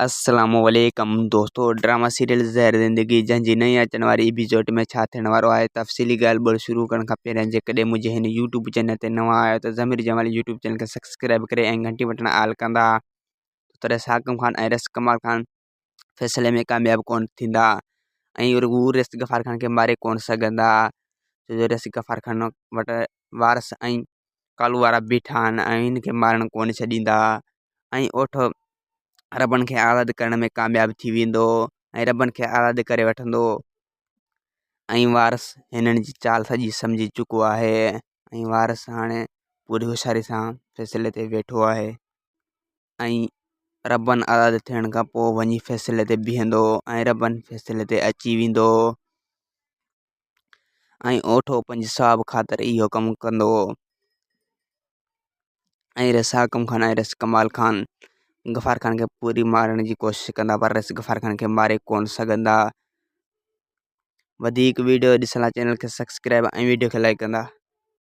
السلام عليڪم دوستو ڊراما سيريل زهر زندگي جنهن جي نئين اچڻ واري ايپيسوڊ ۾ ڇا ٿيڻ وارو آهي تفصيلي ڳالهه ٻولهه شروع ڪرڻ کان پهريان جيڪڏهن منهنجي هن يوٽيوب چينل تي نوان آهيو ته ضمير جمالي يوٽيوب چينل کي سبسڪرائب ڪري ۽ گهنٽي بٽڻ آل ڪندا تڏهن ساڪم خان ۽ رس ڪمال خان فيصلي ۾ ڪامياب ڪون ٿيندا ۽ رڳو رس غفار خان کي ماري ڪون سگهندا ڇو جو رس غفار خان وٽ وارث ۽ ڪالو وارا بيٺا آهن ۽ هن کي مارڻ ڪون ڇڏيندا ۽ اوٺ عربن کي آزاد ڪرڻ ۾ ڪامياب ٿي ويندو ۽ عربن کي آزاد ڪري وٺندو ۽ وارث هنن جي چال سڄي سمجهي چڪو آهي ۽ وارث هاڻي پوري هوشياري سان فيصلي تي ويٺو آهي ۽ عربن آزاد ٿيڻ کان پوءِ وڃي فيصلي تي بيهندو ۽ عربن فيصلي تي اچي ويندو ۽ اوٺو پنهنجي ثواب خاطر اهو ڪم ڪندو. ۽ رئيس حاڪم خان ۽ رئيس ڪمال خان غفار خان کي پوري مارڻ جي ڪوشش ڪندا پر رئيس غفار خان کي ماري ڪون سگهندا وڌيڪ ويڊيو ڏسڻ لاء چينل کي سبسڪرائب ۽ ويڊيو کي لائڪ ڪندا.